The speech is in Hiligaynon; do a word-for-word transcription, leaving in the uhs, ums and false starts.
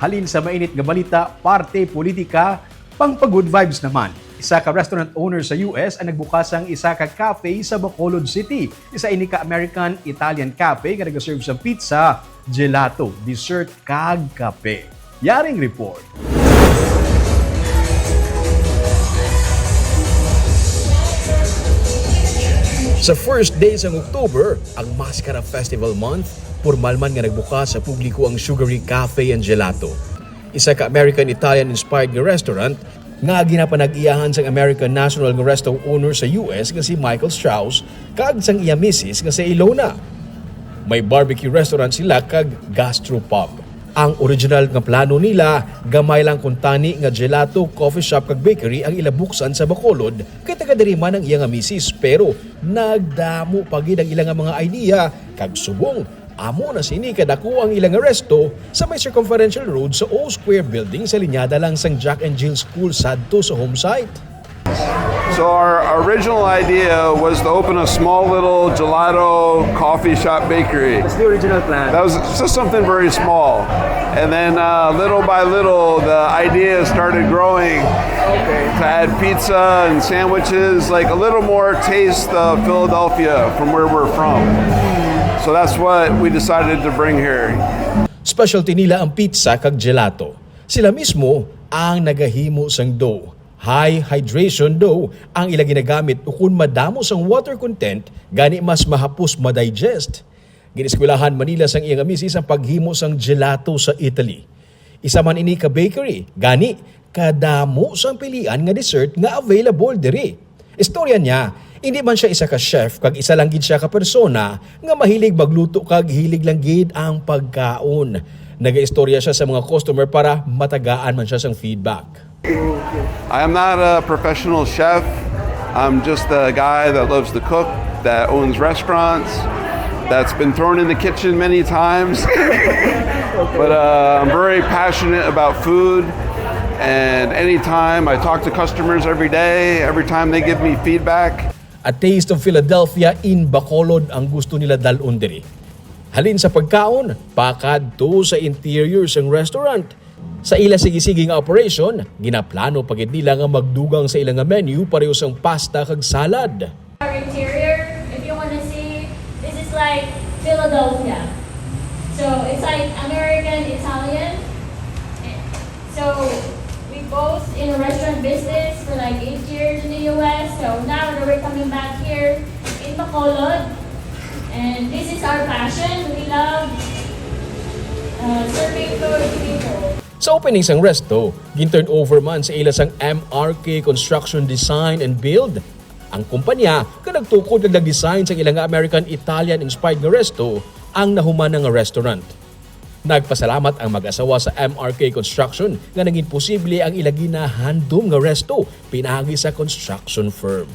Halin sa mainit nga balita, parte politika, pang pa-good vibes naman. Isa ka restaurant owner sa U S ang nagbukas sang isa ka cafe sa Bacolod City. Isa ini ka American-Italian cafe nga nagaserve sang pizza, gelato, dessert, kag kape. Yaring report. Sa first day sang October, ang Mascara Festival Month, pormal man nga nagbukas sa publiko ang Sugary Cafe and Gelato, isa ka American-Italian-inspired nga restaurant nga ginapanag-iyahan sang American national nga resto owner sa U S nga si Michael Strauss kag sang iya misis nga si Ilona. May barbecue restaurant sila kag gastropub. Ang original nga plano nila, gamay lang kuntani nga gelato, coffee shop kag bakery ang ila buksan sa Bacolod, kay taga diri man ang iya nga misis, pero nagdamo pa gid ang ila nga mga idea, kag subong amo na sini kadako ang ila nga resto sa may Circumferential Road sa O Square Building sa linyada lang sang Jack and Jill School sadto sa home site. So our original idea was to open a small little gelato coffee shop bakery. That's the original plan. That was just something very small. And then uh, little by little, the idea started growing to add pizza and sandwiches, like a little more taste of Philadelphia from where we're from. So that's what we decided to bring here. Specialty nila ang pizza kag gelato. Sila mismo ang nagahimo sang dough. High hydration dough ang ila ginagamit, ukon madamo sang water content, gani mas mahapos ma-digest. Gineskwelahan man nila sang iya nga misis ang paghimo sang gelato sa Italy. Isa man ini ka bakery, gani kadamo sang pilian nga dessert nga available diri. Istorya niya, indi man sia isa ka chef kag isa lang gid sia ka persona nga mahilig magluto kag hilig lang gid ang pagkaon. Nagaistorya sia sa mga customer para matagaan man sia sang feedback. I am not a professional chef. I'm just a guy that loves to cook, that owns restaurants, that's been thrown in the kitchen many times. But uh, I'm very passionate about food. And anytime I talk to customers every day, every time they give me feedback, A Taste of Philadelphia in Bacolod ang gusto nila dal-on diri. Halin sa pagkaon, pakadto sa interior sang restaurant. Sa ila sige-sige nga operation, ginaplano pa gid nila nga magdugang sa ila nga menu pareho sang pasta kag salad. Our interior, if you want to see, this is like Philadelphia. So it's like American Italian. So we both in a restaurant business for like eight years in the U S. So now that we're coming back here in Bacolod, and this is our passion. We love uh, serving food to people. Sa opening sang resto, gin-turn over man sa ila sang M R K Construction Design and Build, ang kumpanya nga nagtukod kag nag-design sang ila nga American-Italian-inspired nga resto ang nahuman na nga restaurant. Nagpasalamat ang mag-asawa sa M R K Construction nga nangin posible ang ila ginahandom nga resto pinaagi sa construction firm.